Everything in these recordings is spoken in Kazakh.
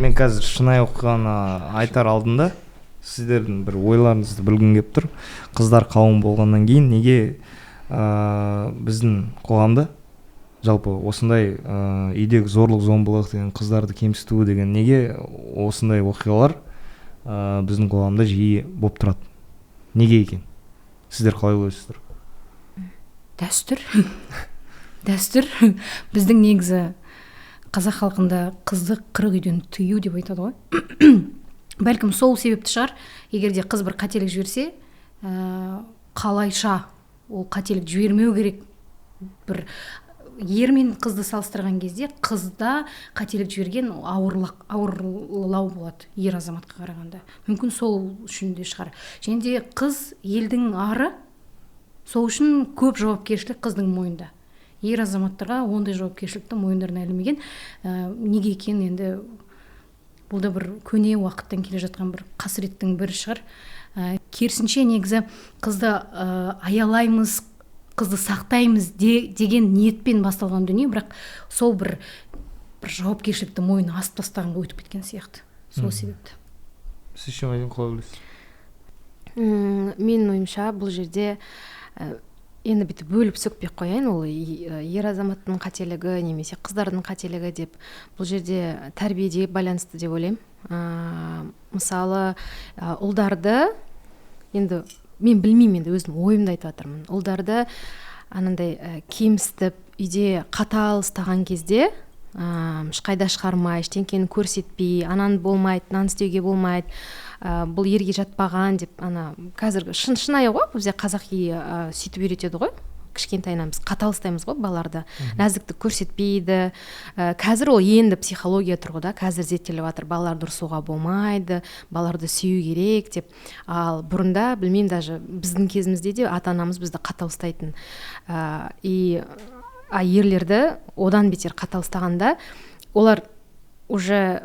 Мен қазір шынайы оқиғаны айтар алдында сіздердің бір ойларыңызды білгім келіп тұр. Қыздар қауым болғаннан кейін неге біздің қоғамда жалпы осындай үйдегі зорлық зомбылық деген, қыздарды кемсіту деген, неге осындай оқиғалар біздің қоғамда жиі болып тұрады? Неге екен? Сіздер қалай ойлайсыздар? Дәстүр, дәстүр. Біздің негізі қазақ халқында қызды 40 үйден тыю деп айтады ғой. Бәлкім, сол себепті шығар. Егер де қыз бір қателік жіберсе, қалайша ол қателік жібермеу керек. Бір ер мен қызды салыстырған кезде қызда қателік жіберген ауырлау болады ер азаматқа қарағанда. Мүмкін, сол үшін де шығар. Және де қыз елдің ары, сол үшін көп жауапкершілік қыздың мойнында. Ер азаматтарға ондай жауапкершілікті мойындарына ілмеген. Неге екенін енді, бұл да бір көне уақыттан келе жатқан бір қасіреттің бірі шығар. Керісінше, негізі қызды аялаймыз, қызды сақтаймыз деген ниетпен басталған дүние, бірақ сол бір жауапкершілікті мойнына асып тастағанға өтіп кеткен сияқты, сол себепті. Сіз ше, Мадина, қалай ойлайсыз? Менің ойымша, бұл жерде енді бүйтіп бөліп сөкпей ақ қояйын, ол ер азаматтың қателігі немесе қыздардың қателігі деп. Бұл жерде тәрбиеге байланысты деп ойлаймын. Мысалы, ұлдарды, енді мен білмеймін, енді өзім ойымды айтып жатырмын, ұлдарды анандай кемсітіп, үйде қатал ұстаған кезде, ешқайда шығармай, ештеңкені көрсетпей, ананы болмайды, мынаны істеуге болмайды, бұл ерге жатпаған деп. Ана қазіргі шынайы ғой, бізде қазақи сөйтіп үйретеді ғой кішкентайынан. Біз қатал ұстаймыз ғой балаларды, нәзіктік көрсетпейді. Қазір ол енді психология тұрғыда қазір зерттеліп жатыр, балаларды ұрсуға болмайды, балаларды сүю керек деп. Ал бұрында, білмеймін, даже біздің кезімізде де ата анамыз бізді қатал ұстайтын. И а ерлерді одан бетер қатал ұстағанда, олар уже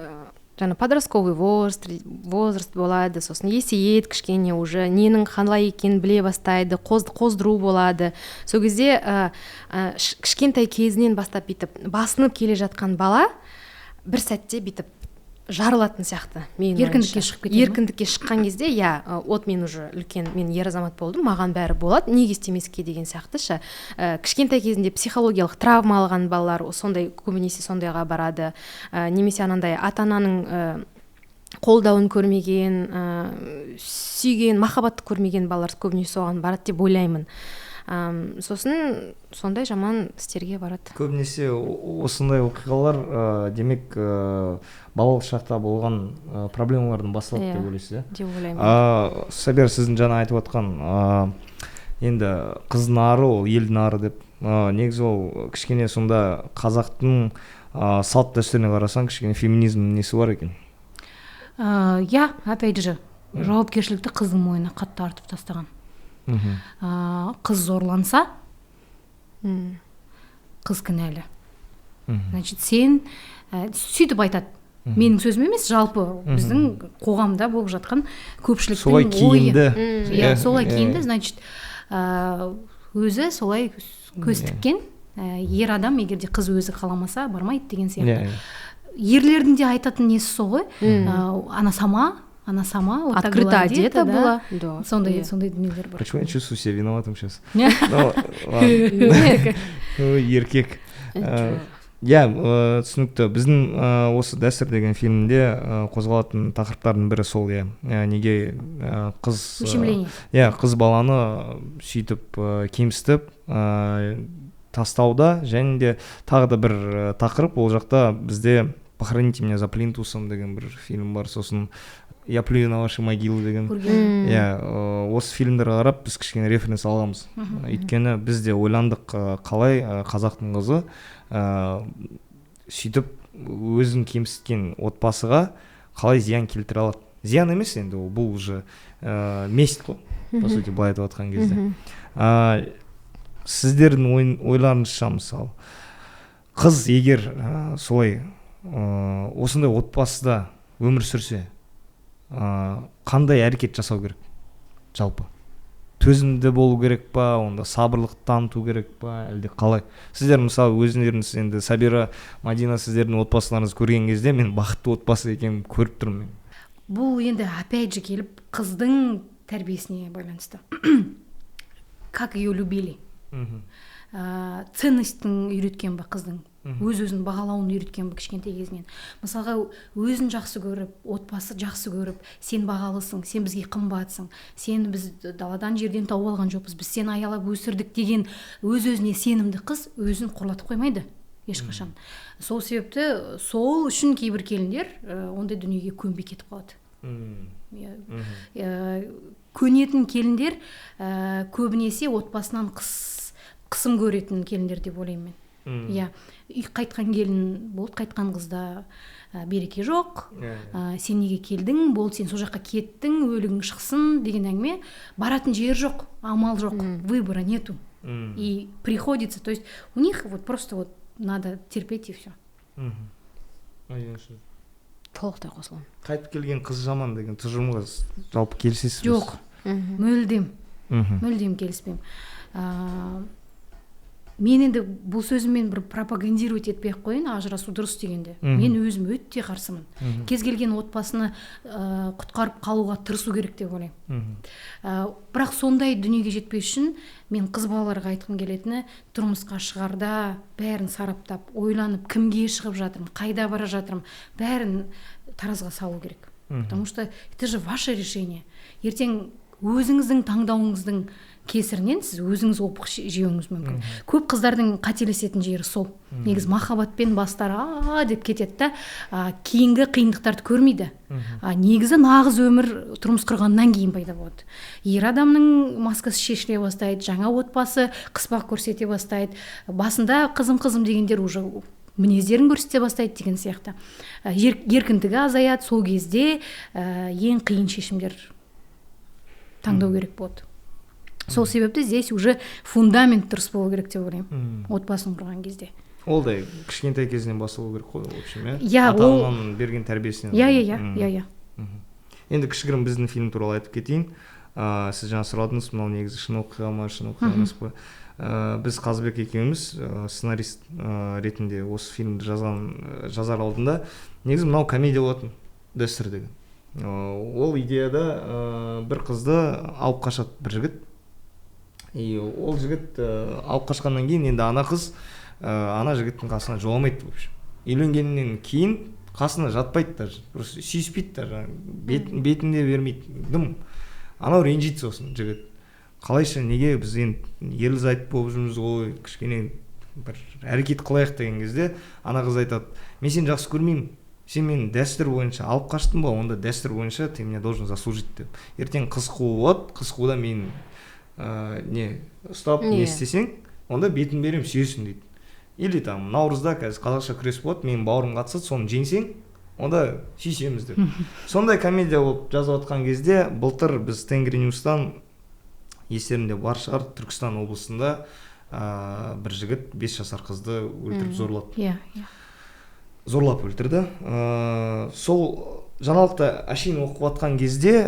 жаңа подростковый возраст болады, сосын есейеді кішкене, уже ненің қалай екенін біле бастайды, қоздыру болады. Сол кезде кішкентай кезінен бастап бүйтіп басынып келе жатқан бала бір сәтте бүйтіп жарылатын сияқты, менің Еркіндікке ойымша. шығып кете ме? Еркіндікке шыққан кезде, иә, вот мен уже үлкен, мен ер азамат болдым, маған бәрі болады, неге істемеске деген сияқты ше. Кішкентай кезінде психологиялық травма алған балалар сондай, көбінесе сондайға барады. Немесе анандай ата ананың қолдауын көрмеген, сүйген, махаббатты көрмеген балалар көбінесе соған барады деп ойлаймын. Сосын сондай жаман істерге барады. Көбінесе осындай оқиғалар, демек, балалық шақта болған проблемалардан басталады Иә. деп ойлайсыз, иә? Деп ойлаймын. Сабира, сіздің жаңа айтып отқан, енді қыздың ары ол елдің ары деп, негізі ол кішкене сонда қазақтың салт дәстүріне қарасаң, кішкене феминизм несі бар екен. Иә, опять же, жауапкершілікті қыздың мойнына қатты артып тастаған. Қыз зорланса, қыз кінәлі. Значит, сен сөйтіп айтады. Менің сөзім емес, жалпы біздің қоғамда болып жатқан көпшіліктің Солай ойы. киінді. Иә, солай киінді, значит, өзі солай көз тіккен. Ер адам, егер де қыз өзі қаламаса, бармайды деген сияқты. Иә, иә. Ерлердің де айтатын несі сол ғой. Она сама вот так Открыто была одета одета, да. была, да. Сондай, Иә. сондай дүниелер бар. Почему я чувствую себя виноватым сейчас? Ну, ладно. Ой, еркек. Иә, түсінікті. Біздің осы «Дәстүр» деген фильмде қозғалатын тақырыптардың бірі сол, иә. Неге қыз Ущемление. Иә, қыз баланы сөйтіп кемсітіп тастауда. Және де тағы да бір тақырып ол жақта бізде «Похороните меня за плинтусом» деген бір фильм бар, сосын «Я плюю на ваши могилы» деген. Көрген. Иә, осы фильмдерге қарап біз кішкене референс алғанбыз, өйткені біз де ойландық, қалай қазақтың қызы сөйтіп өзін кемсіткен отбасыға қалай зиян келтіре алады. Зиян емес енді ол, бұл уже месть қой, по сути, былай айтып жатқан кезде. Сіздердің ойларыңызша, мысалы, қыз егер солай осындай отбасыда өмір сүрсе, қандай әрекет жасау керек жалпы? Төзімді болу керек па, онда сабырлық таныту керек па, әлде қалай? Сіздер мысалы өздеріңіз енді, Сабира, Мадина, сіздердің отбасыларыңызды көрген кезде мен бақытты отбасы екенін көріп тұрмын мен. Бұл енді опять же келіп қыздың тәрбиесіне байланысты, как ее любили, ценностьтің үйреткен ба, қыздың өз өзін бағалауын үйреткен ба кішкентай кезінен. Мысалға, өзін жақсы көріп, отбасы жақсы көріп, сен бағалысың, сен бізге қымбатсың, сені біз даладан, жерден тауып алған жоқпыз, біз сені аялап өсірдік деген өз өзіне сенімді қыз өзін қорлатып қоймайды ешқашан. Сол себепті, сол үшін кейбір келіндер ондай дүниеге көнбей кетіп қалады. Иә. Көнетін келіндер көбінесе отбасынан қысым көретін келіндер деп ойлаймын мен. Иә, үй қайтқан келін болды, қайтқан қызда береке жоқ. Иә, Сен неге келдің, болды, сен сол жаққа кеттің, өлігің шықсын деген әңгіме. Баратын жер жоқ, амал жоқ, выбора нету. И приходится, то есть у них вот просто вот надо терпеть, и все. Мадина, сіз? Толықтай қосыламын. Қайтып келген қыз жаман деген тұжырымға жалпы келісесіз бе? Жоқ, мүлдем. Мүлдем келіспеймін. Мен енді бұл сөзіммен бір пропагандировать етпей ақ қояйын ажырасу дұрыс дегенде. Мен өзім өте қарсымын. Кез келген отбасыны құтқарып қалуға тырысу керек деп ойлаймын. Бірақ сондай дүниеге жетпес үшін мен қыз балаларға айтқым келетіні: тұрмысқа шығарда бәрін сараптап, ойланып, кімге шығып жатырмын, қайда бара жатырмын, бәрін таразға салу керек. Потому что это же ваше решение. Ертең өзіңіздің таңдауыңыздың кесірінен сіз өзіңіз опық жеуіңіз мүмкін. Көп қыздардың қателесетін жері сол. Негізі махаббатпен бастары а деп кетеді да, кейінгі қиындықтарды көрмейді. Негізі нағыз өмір тұрмыс құрғаннан кейін пайда болады. Ер адамның маскасы шешіле бастайды, жаңа отбасы қыспақ көрсете бастайды, басында қызым, қызым дегендер уже мінездерін көрсете бастайды деген сияқты. Еркіндігі азаяды. Сол кезде ең қиын шешімдер таңдау керек болады. Сол себепті здесь уже фундамент дұрыс болу керек деп ойлаймын отбасын құрған кезде. Ол да кішкентай кезінен басталу керек қой, в общем, иә? Иә, ата ананың берген тәрбиесінен. Иә, иә, иә. Иә, иә. Енді кішігірім біздің фильм туралы айтып кетейін. Сіз жаңа сұрадыңыз, мынау негізі шын оқиға ма, шын оқиға емес па? Біз Қазыбек екеуміз сценарист ретінде осы фильмді жазған, жазар алдында негізі мынау комедия болатын, дәстүр деген. Ол идеяда бір қызды алып қашады бір жігіт, и ол жігіт алып қашқаннан кейін енді ана қыз ана жігіттің қасына жоламайды. В общем, үйленгеннен кейін қасына жатпайды даже, просто сүйіспейді даже, бетін де бермейді дым. Анау ренжиді. Сосын жігіт: қалайша, неге, біз енді ерлі зайып болып жүрміз ғой, кішкене бір әрекет қылайық деген кезде, ана қыз айтады: мен сені жақсы көрмеймін, сен мені дәстүр бойынша алып қаштың ба, онда дәстүр бойынша ты меня должен заслужить деп. Ертең қыз қуу болады, қыз қууда мен не ұстап не істесең, онда бетін беремін, сүйесің дейді. Или там наурызда қазір қазақша күрес болады, менің бауырым қатысады, соны жеңсең, онда сүйісеміз деп. Сондай комедия болып жазып жатқан кезде, былтыр біз Тенгри Ньюстан, естерінде бар шығар, Түркістан облысында бір жігіт 5 жасар қызды өлтіріп, зорлады. иә иә Зорлап өлтірді. Сол жаңалықты әшейін оқып жатқан кезде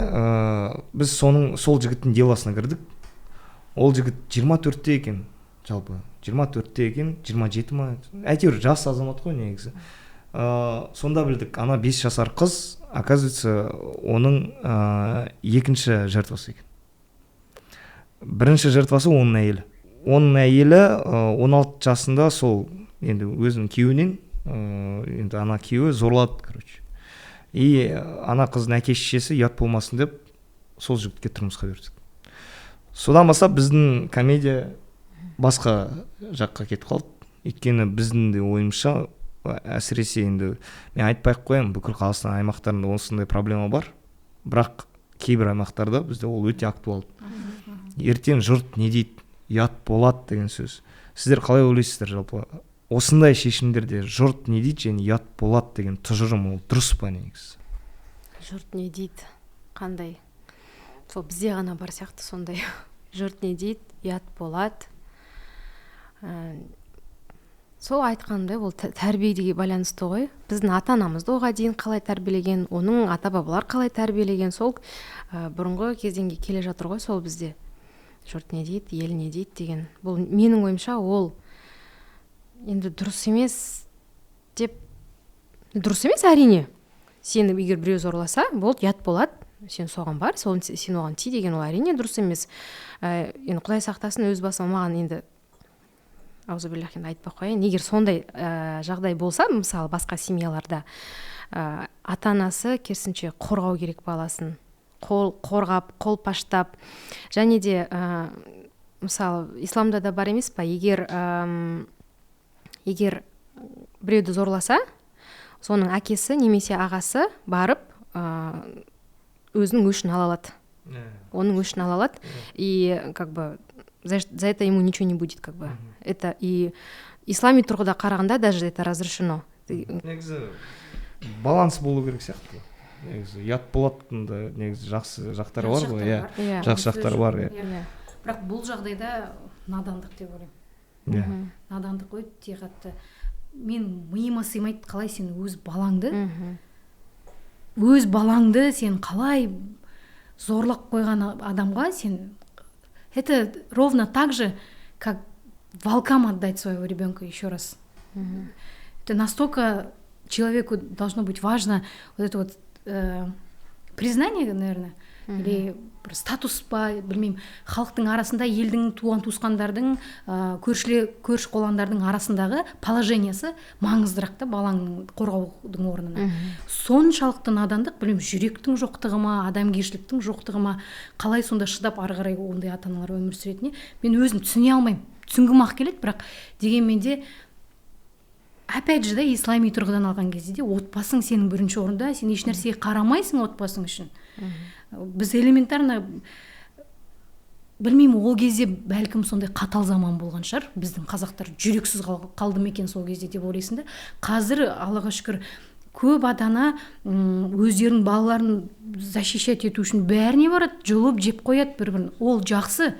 біз соның, сол жігіттің делосына кірдік. Ол жігіт 24-те екен, жалпы 24-те екен, 27 ма, әйтеуір жас азамат қой негізі. Сонда білдік, ана 5 жасар қыз, оказывается, оның екінші жертвасы екен. Бірінші жертвасы оның әйелі. Оның әйелі 16 жасында сол енді өзінің күйеуінен, енді ана күйеуі зорлады, короче. И ана қыздың әке шешесі ұят болмасын деп сол жігітке тұрмысқа берді. Содан бастап біздің комедия басқа жаққа кетіп қалды. Өйткені біздің де ойымызша, әсіресе енді мен айтпай ақ қояйын, бүкіл Қазақстан аймақтарында осындай проблема бар, бірақ кейбір аймақтарда бізде ол өте актуалды. Ертең жұрт не дейді, ұят болады деген сөз. Сіздер қалай ойлайсыздар, жалпы осындай шешімдерде жұрт не дейді және ұят болады деген тұжырым, ол дұрыс па негізі? Жұрт не дейді, қандай, сол бізде ғана бар сияқты сондай жұрт не дейді, ұят болады. Сол айтқанымдай, ол тәрбиеге байланысты ғой. Біздің ата анамызды оға дейін қалай тәрбиелеген, оның ата бабалар қалай тәрбиелеген, сол бұрынғы кезден келе жатыр ғой сол бізде. Жұрт не дейді, ел не дейді деген. Бұл менің ойымша, ол енді дұрыс емес деп, дұрыс емес, әрине. Сені егер біреу зорласа, болды, ұят болады, сен соған бар, сол, сен оған ти деген, ол әрине дұрыс емес. Енді құдай сақтасын, өз басыма маған енді, аузубиллах, енді айтпай ақ қояйын, егер сондай жағдай болса, мысалы, басқа семьяларда ата анасы керісінше қорғау керек баласын, қол қорғап, қолпаштап. Және де мысалы, исламда да бар емес па, егер біреуді зорласа, соның әкесі немесе ағасы барып өзінің өшін ала алады, оның өшін ала алады, и как бы за это ему ничего не будет, как бы. Это и ислами тұрғыда қарағанда даже это разрешено. Негізі баланс болу керек сияқты. Негізі ұят болатын да, негізі жақсы жақтары бар ғой, иә. Жақсы жақтары бар, иә. Иә. Бірақ бұл жағдайда надандық деп ойлаймын. Надандық өте қатты. Мен миыма сыймайды, қалай сен өз балаңды, өз балаңды сен қалай зорлап қойған адамға сен, это ровно так же, как волкам отдать своего ребенка еще раз. Это настолько человеку должно быть важно вот это вот признание, наверное, или бір статус па, білмеймін, халықтың арасында, елдің, туған туысқандардың, көршілер, көрші қолаңдардың арасындағы положениесі маңыздырақ та балаңның қорғаудың орнына. Соншалықты надандық, білмеймін, жүректің жоқтығы ма, адамгершіліктің жоқтығы ма, қалай сонда шыдап ары қарай ондай ата аналар өмір сүретініне мен өзім түсіне алмаймын. Түсінгім ақ келеді, бірақ дегенмен де, опять же да, ислами тұрғыдан алған кезде де отбасың сенің бірінші орында, сен еш нәрсеге қарамайсың отбасың үшін. Біз элементарно, білмеймін, ол кезде бәлкім сондай қатал заман болған шығар, біздің қазақтар жүрексіз қалды ма екен сол кезде деп ойлайсың да. Қазір, Аллаға шүкір, көп ата ана өздерінің балаларын защищать ету үшін бәріне барады, жұлып жеп қояды бір бірін. Ол жақсы,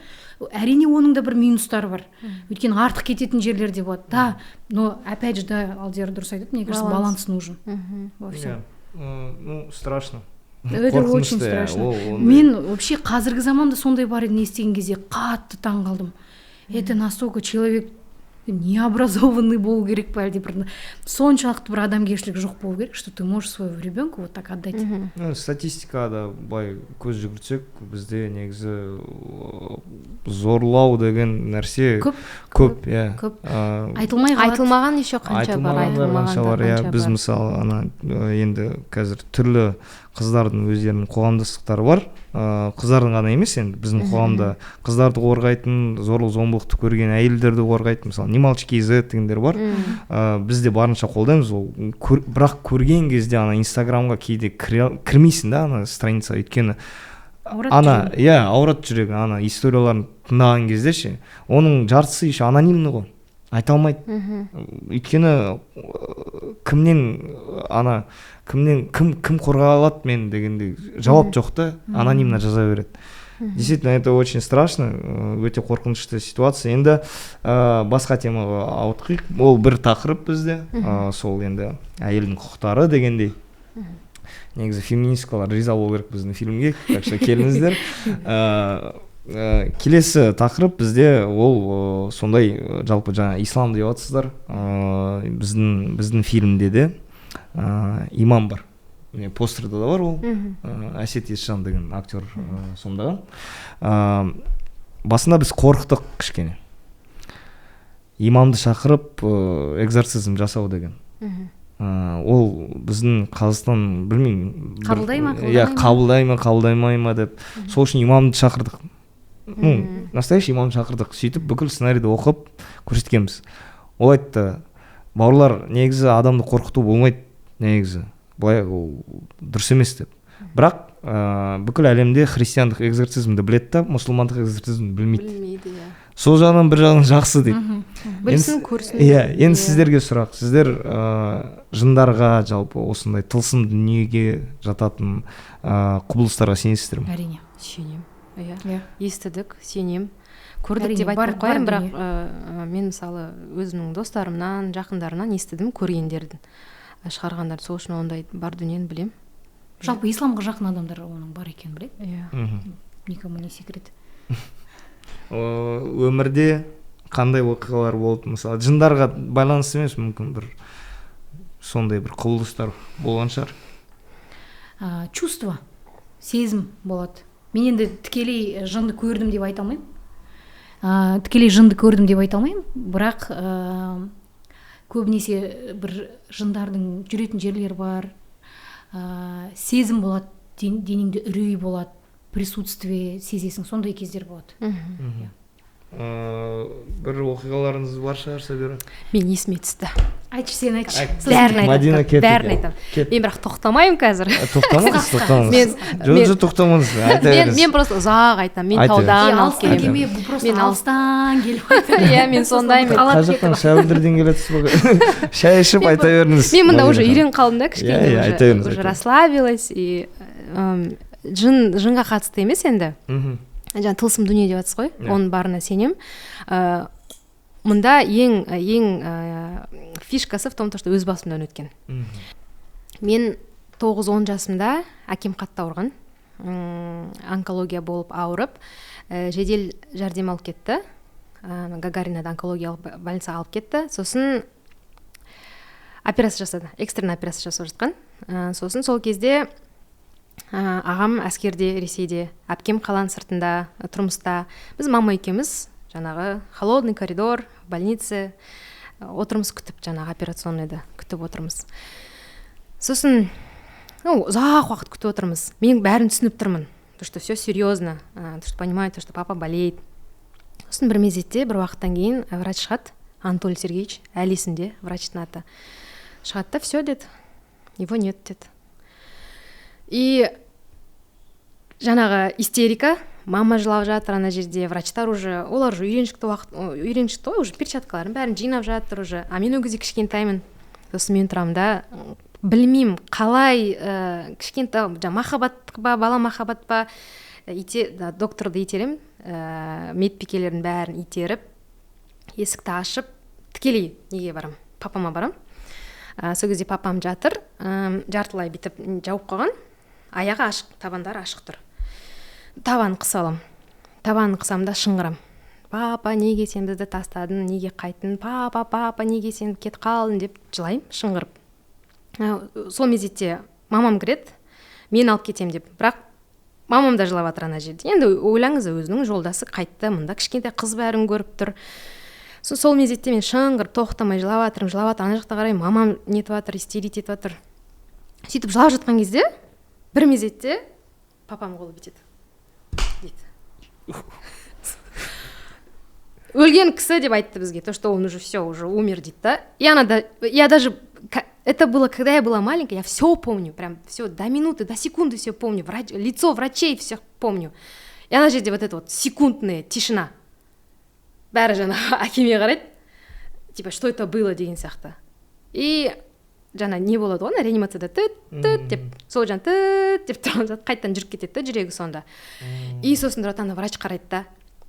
әрине, оның да бір минустары бар, өйткені артық кететін жерлер де болады да. Но опять же да, Алдияр дұрыс айтады, мне кажется, баланс нужен во всем. Ну, страшно. Это очень страшно. Мен вообще қазіргі заманда сондай бар еді естіген кезде қатты таң қалдым. Это настолько человек необразованный болу керек па, әлде бір соншалықты бір адамгершілік жоқ болу керек, что ты можешь своего ребенка вот так отдать. Ну, статистикада былай көз жүгіртсек, бізде негізі зорлау деген нәрсе көп. Көп, иә. Көп айтылмай қалады. Айтылмаған еще қанша бар. Айтылмағандар қанша бар, иә. Біз, мысалы, ана енді қазір түрлі қыздардың өздерінің қоғамдастықтары бар, қыздардың ғана емес, енді біздің қоғамда қыздарды қорғайтын, зорлық зомбылықты көрген әйелдерді қорғайтын, мысалы, Не молчи kz дегендер бар. Біз де барынша қолдаймыз ол бірақ көрген кезде ана Инстаграмға кейде кірмейсің да ана страница, өйткені ана, иә, ауырады жүрегі ана историяларын тыңдаған кезде ше. Оның жартысы еще анонимный ғой, айта алмайды, өйткені кімнен, ана кімнен, кім кім қорғай алады мені дегендей жауап жоқ та, анонимно жаза береді. Действительно, это очень страшно, өте қорқынышты ситуация. Енді басқа темаға ауытқиық. Ол бір тақырып бізде, сол енді әйелдің құқықтары дегендей. Негізі феминисткалар риза болу керек біздің фильмге, так что келіңіздер. Келесі тақырып бізде ол сондай, жалпы жаңа ислам деп жатсыздар, біздің фильмде де имам бар, міне, постерда да бар ол. Әсет Есжан деген актер сомдаған. Басында біз қорықтық кішкене имамды шақырып, экзорцизм жасау деген. Ол біздің Қазақстан, білмеймін, қабылдай ма? Иә, қабылдай ма, қабылдамай ма деп. Сол үшін имамды шақырдық, ну, настоящий имамды шақырдық. Сөйтіп бүкіл сценарийді оқып көрсеткенбіз. Ол айтты: «Бауырлар, негізі адамды қорқыту болмайды, негізі былай ол дұрыс емес», — деп. Бірақ бүкіл әлемде христиандық экзорцизмді біледі да, мұсылмандық экзорцизмді білмейді. Білмейді, иә. Сол жағынан, бір жағынан жақсы дейді. Білсін, көрсін. Иә, енді сіздерге сұрақ: сіздер жындарға, жалпы осындай тылсым дүниеге жататын құбылыстарға сенесіздер ме? Әрине. Сенемін, иә. Иә. Естідік, сенем, көрдік деп айтпай ақ қояйын, бірақ мен, мысалы, өзімнің достарымнан, жақындарымнан естідім, көргендерін, шығарғандар. Сол үшін ондай бар дүниені білемін. Жалпы исламға жақын адамдар оның бар екенін біледі. Иә. Никому не секрет. Өмірде қандай оқиғалар болды, мысалы, жындарға байланысты емес, мүмкін, бір сондай бір құбылыстар болған шығар. Чувство, сезім болады. Мен енді тікелей жынды көрдім деп айта алмаймын, тікелей жынды көрдім деп айта алмаймын, бірақ көбінесе бір жындардың жүретін жерлері бар, сезім болады, денеңде үрей болады, присутствие сезесің, сондай кездер болады. Бір оқиғаларыңыз бар шығар, Сабира? Мен есіме түсті. Айтшы, сен айтшы. Айт. Бәрін Мадина, айтамын, кеттік. бәрін айтамын. Кет. Мен бірақ тоқтамаймын қазір. Тоқтамаңыз, тоқтамаңыз. Жоқ, жоқ, тоқтамаңыз, айта мен, беріңіз. Мен просто ұзақ айтамын, мен Айта беріңіз. таудан алып Алыстан келемін. келме, бұл просто Мен алыстан келіп айтады. Иә, мен сондаймын. Қалап Қай жақтан, Шәуілдірден келатсыз ба? Шай ішіп айта беріңіз. Мен мында уже Мадина ханым. үйреніп қалдым да кішкене. Иә, Уже, айта беріңіз, уже айта беріңіз. расслабилась. И жынға қатысты емес енді, жаңа тылсым дүние деп жатсыз ғой. Оның барына сенемін. Мында ең фишкасы в том, то что өз басымнан өткен. Мен 9-10 жасымда әкем қатты ауырған. Онкология болып ауырып, жедел жәрдем алып кетті. Гагаринада онкологиялық больницаға алып кетті. Сосын операция жасады, экстренный операция жасап жатқан. Сосын сол кезде ағам әскерде, Ресейде, әпкем қаланың сыртында, тұрмыста. Біз мама екеуміз жаңағы холодный коридор в больнице отырмыз күтіп, жаңағы операционныйды күтіп отырмыз. Сосын, ну, ұзақ уақыт күтіп отырмыз. Мен бәрін түсініп тұрмын, то что все серьезно, то что понимаю, то что папа болеет. Сосын бір мезетте, бір уақыттан кейін врач шығады, Анатолий Сергеевич, әлі есімде врачтың аты. Шығады да: «Все, — деді, — его нет», — деді. И жаңағы истерика, мама жылап жатыр ана жерде, врачтар уже, олар уже үйреншікті уақыт, үйреншікті ғой, уже перчаткаларын бәрін жинап жатыр уже. А мен ол кезде кішкентаймын. Сосын мен тұрамын да, білмеймін қалай, кішкентай жаңа махаббат па, бала махаббат па, да, докторды итеремін, медбикелердің бәрін итеріп, есікті ашып, тікелей неге барамын, папама барамын. Сол кезде папам жатыр, жартылай бүйтіп жауып қойған, аяғы ашық, табандары ашық тұр. Табанын қыса аламын, табанын қысамын да шыңғырамын: «Папа, неге сен бізді тастадың, неге қайттың, папа, папа, неге сен кетіп қалдың?» — деп жылаймын шыңғырып. Сол мезетте мамам кіреді, мен алып кетемін деп, бірақ мамам да жылап жатыр ана жерде. Енді ойлаңыз, өзінің жолдасы қайтты, мында кішкентай қыз бәрін көріп тұр. Сол мезетте мен шыңғырып, тоқтамай жылап жатырмын, жылап жатырмын. Ана жақта қараймын, мамам нетіп жатыр, истерить етіп жатыр. Сөйтіп жылап жатқан кезде бір мезетте папам қолы бүйтеді дейді. Өлген кісі деп айтты бізге, то что он уже все, уже умер дейді да. И она да, я даже, это было, когда я была маленькая, я все помню, прям все до минуты, до секунды все помню, лицо врачей всех помню. И ана жерде вот это вот секундная тишина, бәрі жаңағы әкеме қарайды, типа, что это было деген сияқты. И жаңа не болады ғой, ана реанимацияда түт түт деп, сол жаңа түт деп тұрған зат қайтадан жүріп кетеді да жүрегі сонда. И сосын тұрады, ана врач қарайды да,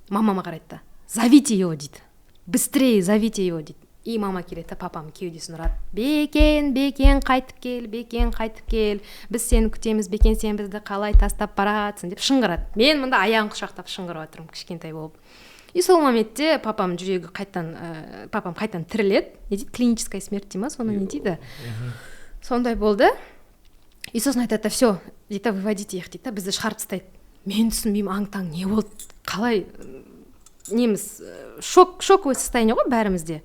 мамама қарайды да: «Зовите его, — дейді, — быстрее зовите его», — дейді. И мама келеді да, папам кеудесін ұрады: «Бекен, Бекен, қайтып кел, Бекен, қайтып кел, біз сені күтеміз, Бекен, сен бізді қалай тастап баратсың?» — деп шыңғырады. Мен мында аяғын құшақтап шыңғырып жатырмын кішкентай болып. И сол моментте папам жүрегі қайтадан, папам қайтадан тіріледі. Не дейді, клиническая смерть дей ма соны, не дейді, сондай болды. И сосын айтады да: «Все, — дейді да, — выводите их», — дейді да, бізді шығарып тастайды. Мен түсінбеймін, аң таң не болды, қалай, неміз, шок, шоковое состояние ғой бәрімізде.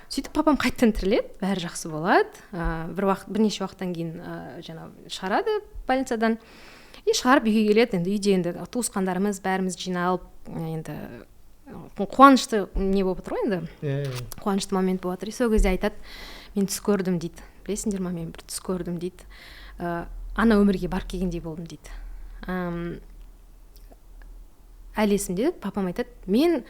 Сөйтіп папам қайтадан тіріледі, бәрі жақсы болады. Бір уақыт, бірнеше уақыттан кейін жаңағы шығарады больницадан. И шығарып үйге келеді. Енді үйде енді туысқандарымыз бәріміз жиналып, енді қуанышты не болып отыр ғой енді, иә иә. қуанышты момент болып жатыр. И сол кезде айтады: «Мен түс көрдім, — дейді, — білесіңдер ма, мен бір түс көрдім, — дейді, — ана өмірге барып келгендей болдым», — дейді. Әлі есімде, папам айтады: «Мен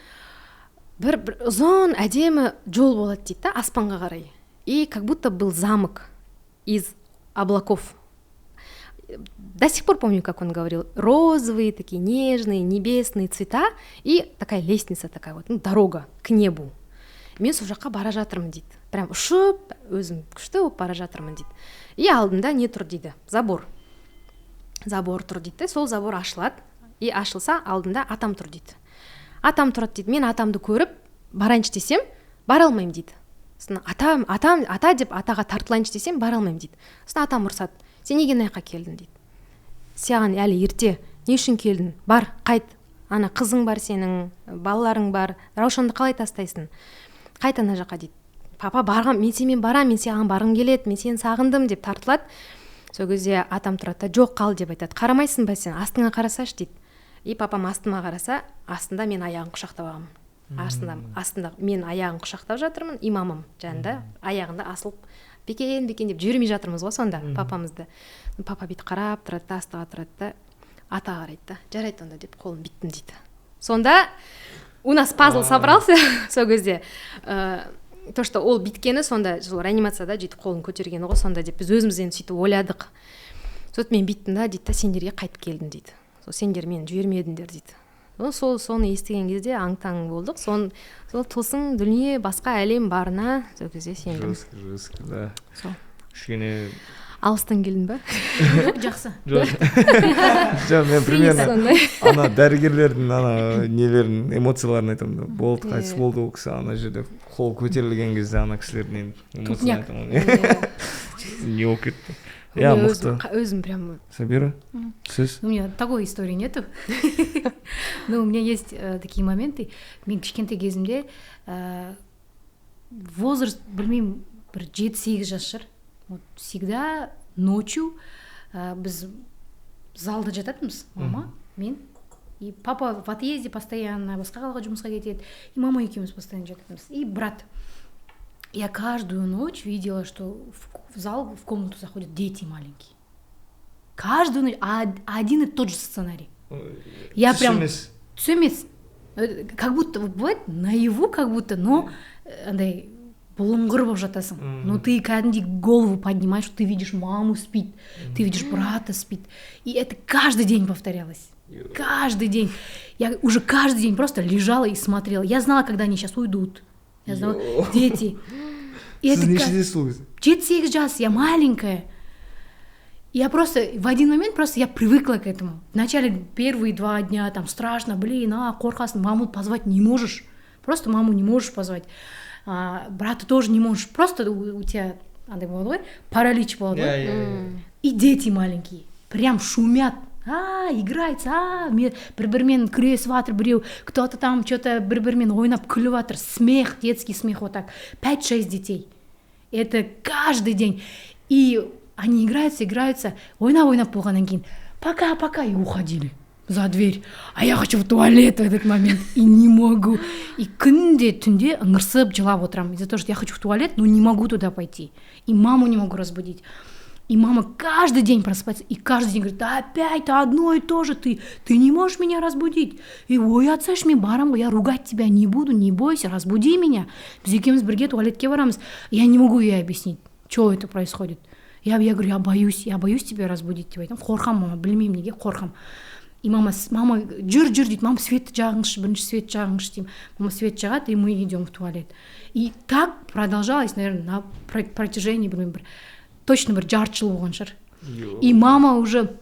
бір ұзын әдемі жол болады, — дейді да, — аспанға қарай, и как будто был замок из облаков». До сих пор помню, как он говорил: розовые такие нежные небесные цвета и такая лестница, такая вот, ну, дорога к небу. «Мен сол жаққа бара жатырмын, — дейді, — прям ұшып, өзім күшті болып бара жатырмын», — дейді. «И алдында не тұр, — дейді, — забор, забор тұр», — дейді. Сол забор ашылады, и ашылса, алдында атам тұр дейді. Атам тұрады дейді. Мен атамды көріп барайыншы десем, бара алмаймын дейді. Сосын атам, атам, ата деп атаға тартылайыншы десем, бара алмаймын дейді. Сосын атам ұрсады: «Сен неге мына жаққа келдің?» – дейді. «Саған әлі ерте, не үшін келдің? Бар, қайт, ана қызың бар сенің, балаларың бар, Раушанды қалай тастайсың? Қайт ана жаққа», – дейді. «Папа, барғам, мен сенімен барамын, мен саған барғым келеді, мен сені сағындым», – деп тартылады. Сол кезде атам тұрады да: «Жоқ, қал», – деп айтады. «Қарамайсың ба сен, астыңа қарасашы», – дейді. И папам астыма қараса, астында мен аяғын құшақтап алғанмын. Астында мен аяғын құшақтап жатырмын, и мамам жанында аяғында асылып, «Бекен, Бекен» деп жібермей жатырмыз ғой сонда папамызды. Папа бүйтіп қарап тұрады да, астыға тұрады да, атаға қарайды да: «Жарайды онда», – деп қолын бүйттім дейді. Сонда у нас пазл собрался сол кезде, то что ол бүйткені сонда, сол реанимацияда сөйтіп қолын көтергені ғой сонда деп біз өзіміз енді сөйтіп ойладық. Сосын мен бүйттім да дейді да, сендерге қайтып келдім дейді. Сол сендер мені жібермедіңдер дейді. Сол соны естіген кезде аң таң болдық. Сол тылсым дүние, басқа әлем барына сол кезде сендім. Жестко, жестко, да. Сол. Кішкене. Алыстан келдің ба? Жақсы. Жоқ, мен примерно Сондай. ана дәрігерлердің ана нелерін, эмоцияларын айтамын да. Болды, қайтыс болды ол кісі. Ана жерде қол көтерілген кезде ана кісілердің енді эмоцияны Тупняк. айтамын ғой. Не болып кетті, иә? Мен Мықты. Өзім прям. Сабира, сіз? У меня такой истории нету. Но у меня есть такие моменты. Мен кішкентай кезімде, возраст білмеймін, бір 7-8 жас шығар. Вот всегда ночью біз залда жататынбыз, мама, мен. И папа в отъезде постоянно, басқа қалаға жұмысқа кетеді. И мама екеуміз постоянно жататынбыз. И брат. Я каждую ночь видела, что в зал, в комнату заходят дети маленькие. Каждую ночь один и тот же сценарий. Я Түс прям емес. Түс емес. Как будто вот бывает наяву, как будто, но андай бұлыңғыр болып жатасың. Но ты кәдімгідей голову поднимаешь, ты видишь, маму спит, ты видишь, брата спит. И это каждый день повторялось. Каждый день. Я уже каждый день просто лежала и смотрела. Я знала, когда они сейчас уйдут. Я знала, Йо. дети. И Сіз это нешедесіз ол кезде? 7-8 жас, я маленькая. Я просто в один момент просто я привыкла к этому. Вначале первые 2 дня там страшно, блин, қорқасың, маму позвать не можешь. Просто маму не можешь позвать. А, брата тоже не можешь. Просто у тебя андай болады ғой, паралич болады ғой. Иә, иә. И дети маленькие прям шумят, играются, бір бірімен күресіп жатыр біреу, кто то там че то бір бірімен ойнап күліп жатыр, смех, детский смех, вот так 5-6 детей, это каждый день. И они играются, играются, ойнап ойнап болғаннан кейін «пока, пока» и уходили за дверь. А я хочу в туалет в этот момент и не могу. И күнде түнде ыңырсып жылап отырамын из-за того, что я хочу в туалет, но не могу туда пойти, и маму не могу разбудить. И мама каждый день просыпается и каждый день говорит: «Да опять одно и то же, ты не можешь меня разбудить». И оятсайшы, мен барамын ғой, я ругать тебя не буду, не бойся, разбуди меня. Біз екеуміз бірге туалетке барамыз. Я не могу ей объяснить, что это происходит. Я говорю: «Я боюсь, я боюсь тебя разбудить», деп айтамын. Қорқамын, мама, білмеймін неге қорқамын. И мама, мама «жүр, жүр» дейді. «Мама, светті жағыңызшы, бірінші свет жағыңызшы», – деймін. Мама свет жағады, и мы идем в туалет. И так продолжалось, наверное, на протяжении, білмеймін, бір точно бір жарты жыл болған шығар. И мама уже,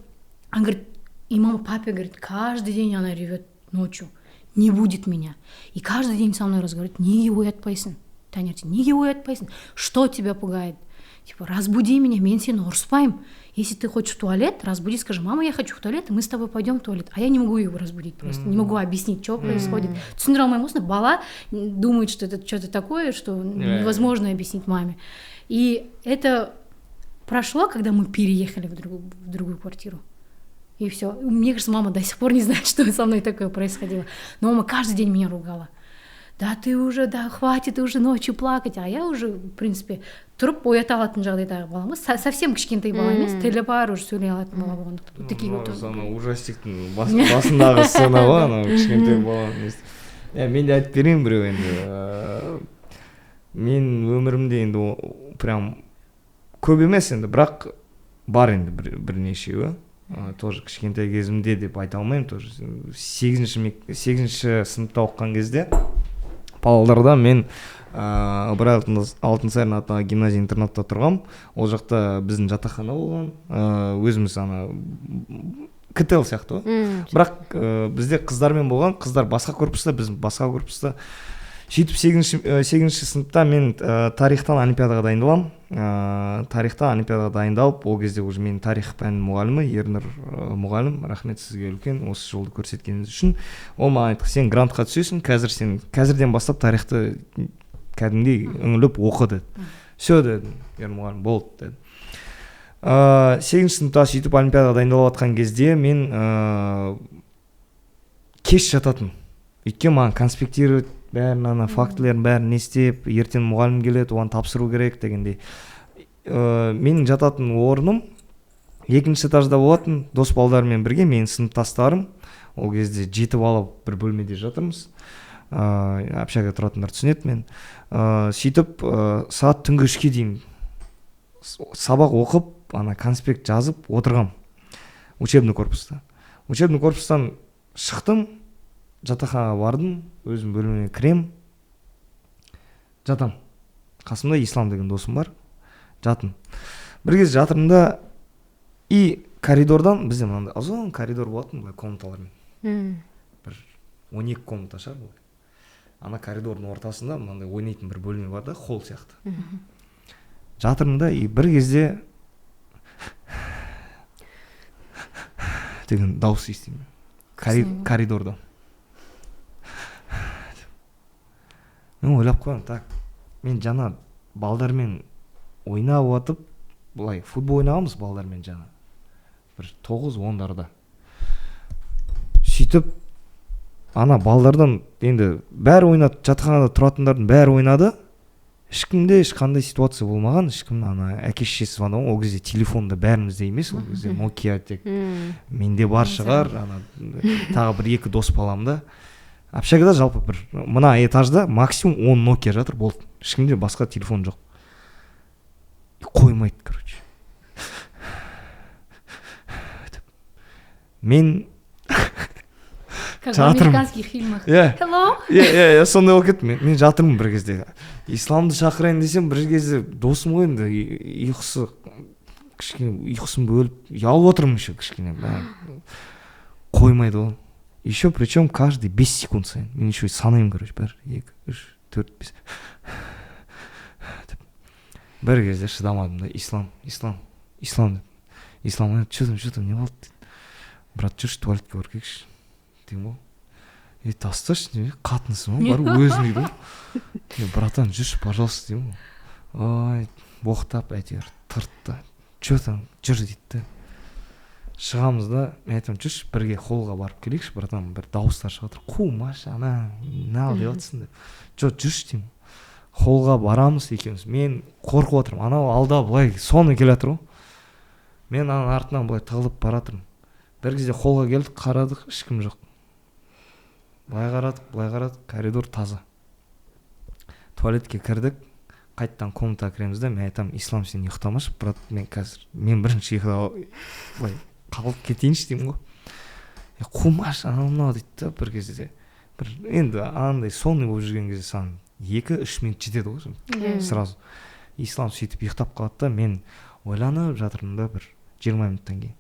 она говорит, и мама папе говорит: «Каждый день она ревет ночью, не будет меня». И каждый день со мной разговаривает: «Неге оятпайсың таңертең, неге оятпайсың, что тебя пугает? Типа, разбуди меня, мен сені ұрыспаймын. Если ты хочешь в туалет, разбуди, скажи: мама, я хочу в туалет, и мы с тобой пойдем в туалет». А я не могу его разбудить просто, не могу объяснить, что происходит. Түсіндіре алмаймын осыны. Бала думает, что это что-то такое, что невозможно объяснить маме. И это прошло, когда мы переехали в другую квартиру. И все. Мне кажется, мама до сих пор не знает, что со мной такое происходило. Но мама каждый день меня ругала. Да ты уже, да хватит уже ночью плакать. А я уже, в принципе, тұрып оята алатын жағдайдағы баламын ғой. Совсем кішкентай бала емес, тілі бар, уже сөйлей алатын бала болғандықтан. Вот такие вот. Анау ужастиктің басындағы сцена ғой, анау кішкентай бала. Иә, мен де айтып берейін біреу енді. Мен өмірімде енді прям көп емес енді, бірақ бар енді бірнешеуі. Тоже кішкентай кезімде деп айта алмаймын, тоже сегізінші сыныпта оқыған кезде Павлодарда мен Ыбырай Алтынсарин атындағы гимназия интернатта тұрғанмын. Ол жақта біздің жатақхана болған. Өзіміз ана КТЛ сияқты ғой. Бірақ бізде қыздармен болған, қыздар басқа корпуста, біз басқа корпуста. Сөйтіп 8-ші сыныпта мен тарихтан олимпиадаға дайындаламын. Тарихтан олимпиадаға дайындалып, ол кезде уже менің тарих пәнінің мұғалімі Ернұр мұғалім, рахмет сізге үлкен осы жолды көрсеткеніңіз үшін. Ол маған айтты: сен грантқа түсесің, қазір сен қазірден бастап тарихты кәдімгідей үңіліп оқы деді. Все дедім, Ернұр мұғалім, болды деді. 8-ші сыныпта сөйтіп олимпиадаға дайындалып жатқан кезде мен кеш жататын. Өйткені маған конспектировать бәрін, ана фактілерін бәрін не істеп, ертең мұғалім келеді, оған тапсыру керек дегендей. Менің жататын орным екінші этажда болатын, дос балдарыммен бірге, менің сыныптастарым. Ол кезде 7 бала бір бөлмеде жатырмыз. Общагада тұратындар түсінеді мен. Сөйтіп сағат түнгі 3-ке дейін сабақ оқып, ана конспект жазып отырғам учебный корпуста. Учебный корпустан шықтым, жатақханаға бардым, өзім бөлмеме кірем, жатам. Қасымда Ислам деген досым бар, жатын. Бір кезде жатырмын да, и коридордан, бізде мынандай ұзын коридор болатын, былай комнаталармен. Бір 12 комната шығар былай. Ана коридордың ортасында мынандай ойнайтын бір бөлме бар да, холл сияқты. Жатырмын да, и бір кезде деген дауыс естимін коридорда. Мен ойлап қоямын, так, мен жаңа балдармен ойнап атып, былай футбол ойнағанбыз балдармен жаңа бір 9-10-дарда. Сөйтіп ана балдардан енді бәрі ойнады, жатақханада тұратындардың бәрі ойнады. Ешкімде ешқандай ситуация болмаған, ешкім ана әке шешесі звондаған. Ол кезде телефонда бәрімізде емес, ол кезде Nokia тек менде бар шығар, ана тағы бір екі дос баламда. Общагада жалпы бір мына этажда максимум 10 Nokia жатыр, болды. Ешкімде басқа телефон жоқ. Қоймайды, короче. Мен как в американских фильмах. Hello. Иә, сондай болып кетті. Мен жатырмын бір кезде. Исламды шақырайын десем, бір кезде досым ғой енді, ұйқысы кішкене, ұйқысын бөліп, ұялып отырмын еще кішкене. Қоймайды ол. Еще причем каждый 5 секунд сайын. Мен еще санаймын, короче, 1, 2, 3, 4, 5. Бір кезде шыдамадым да, Ислам, Ислам, Ислам деп. Ислам айтады, че там, не болды дейді. Брат, жүрші туалетке барып келейікші деймін ғой. Ей, тасташы, не қатынсың ғой, бар өзің дейді ғой. Братан, жүрші, пожалуйста деймін ғой. Ой, боқтап әйтеуір тыртты. Че там, жүр дейді да. Шығамыз да, мен айтамын, жүрші бірге холлға барып келейікші, братан, бір дауыстар шығып жатыр, қумашы, ана, мынау деп жатсың деп. Жоқ, жүрші деймін. Холлға барамыз екеуміз. Мен қорқып отырмын, анау алда былай соны келе жатыр ғой. Мен ананың артынан былай тығылып бара жатырмын. Бір кезде холлға келдік, қарадық, ешкім жоқ. Былай қарадық, былай қарадық, коридор таза. Туалетке кірдік, қайттан комнатаға кіреміз да, мен айтамын, Ислам, сен ұйықтамашы, брат, мен қазір, мен бірінші ұйықтап былай қалып кетейінші деймін ғой. Қумашы, анау мынау дейді да, бір кезде бір енді андай сонный болып жүрген кезде саған 2-3 минут жетеді ғой сразу. Ислам сөйтіп ұйықтап қалады да, мен ойланып жатырмын да бір 20 минуттан кейін.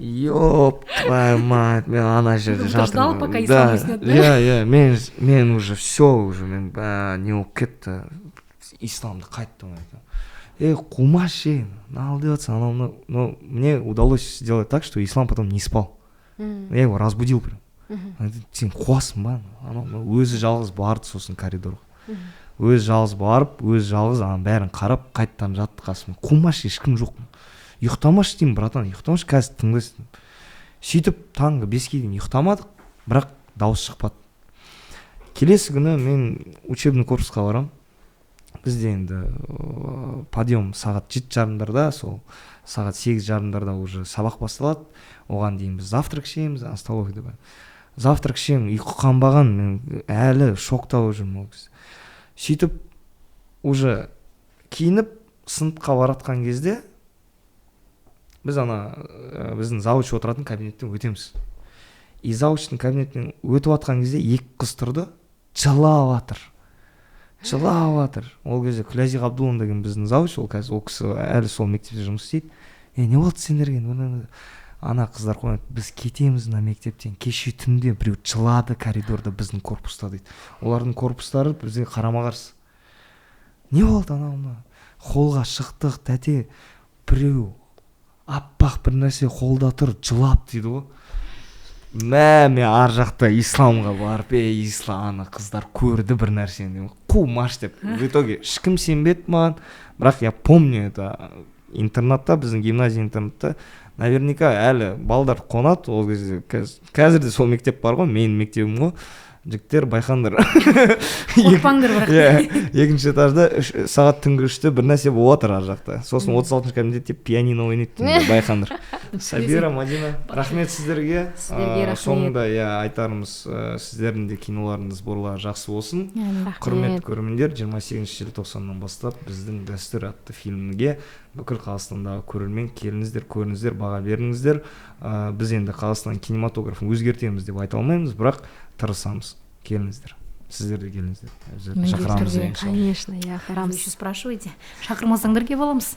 Ёб твою мать, мен ана жерде жатырмын. Ждал, пока Ислам уснет, да? Иә, мен уже все, уже мен не болып кетті. Исламды қайттым айтамын. Эй, қумашы, мынау деп жатсың, анау мынау. Но мне удалось сделать так, что Ислам потом не спал. Я его разбудил прям. Сен қуасың ба? Анау өзі жалғыз барды сосын коридорға. Өзі жалғыз барып, өзі жалғыз ананың бәрін қарап, қайттан жатты қасыма. Қумашы, ешкім жоқ. Ұйықтамашы деймін, братан, ұйықтамашы, қазір тыңдайсың. Сөйтіп таңғы 5-ке дейін ұйықтамадық, бірақ дауыс шықпады. Келесі күні мен учебный корпусқа барам. Бізде енді подъем сағат 7:30-дарда, сол сағат 8:30-дарда уже сабақ басталады. Оған дейін біз завтрак ішеміз, столовыйда бар. Завтрак ішемін, ұйқы қанбаған, мен әлі шокта болып жүрмін ол кезде. Сөйтіп уже киініп сыныпқа баратқан кезде біз ана біздің завуч отыратын кабинеттен өтеміз. И завучтың кабинетінен өтіп жатқан кезде екі қыз тұрды, жылап жатыр. Жылап жатыр. Ол кезде Күләзи Ғабдуллин деген біздің завуч, ол қазір ол кісі әлі сол мектепте жұмыс істейді. Не болды сендерге? Ана қыздар қояды: «Біз кетеміз мына мектептен, кеше түнде біреу жылады коридорда біздің корпуста», – дейді. Олардың корпустары бізге қарама қарсы. «Не болды?» Анау мынау холға шықтық, тәте, біреу аппақ бір нәрсе қолда тұр, жылап дейді ғой. Мә, мен ар жақта Исламға барып: «Ей, Ислам, ана қыздар көрді бір нәрсені, қумаш», – деп. В итоге ешкім сенбеді маған, бірақ я помню это. Интернатта, біздің гимназия интернатта наверняка әлі балдар қонады ол кезде. Қазір де сол мектеп бар ғой, менің мектебім ғой, жігіттер, байқаңдар. Қорықпаңдар бірақ. Иә, екінші этажда сағат түнгі 3-те бір нәрсе болып жатыр ар жақта. Сосын 36-шы кабинетте пианино ойнайды түнде, байқаңдар. Сабира, Мадина, рахмет сіздерге. Сіздерге рахмет. Соңында, иә, айтарымыз, сіздердің де киноларыңыз, сборлары жақсы болсын. Рахмет. Құрметті көрермендер, 28 желтоқсаннан бастап «Біздің дәстүр» атты фильмге бүкіл Қазақстандағы көрермен, келіңіздер, көріңіздер, баға беріңіздер. Біз енді Қазақстан кинематографын өзгертеміз деп айта алмаймыз, бірақ тырысамыз. Келіңіздер, сіздер де келіңіздер. Обязательно Міндетті шақырамыз, түрде. иншалла. Конечно, иә, Вы барамыз. еще спрашиваете? Шақырмасаңдар, келіп аламыз.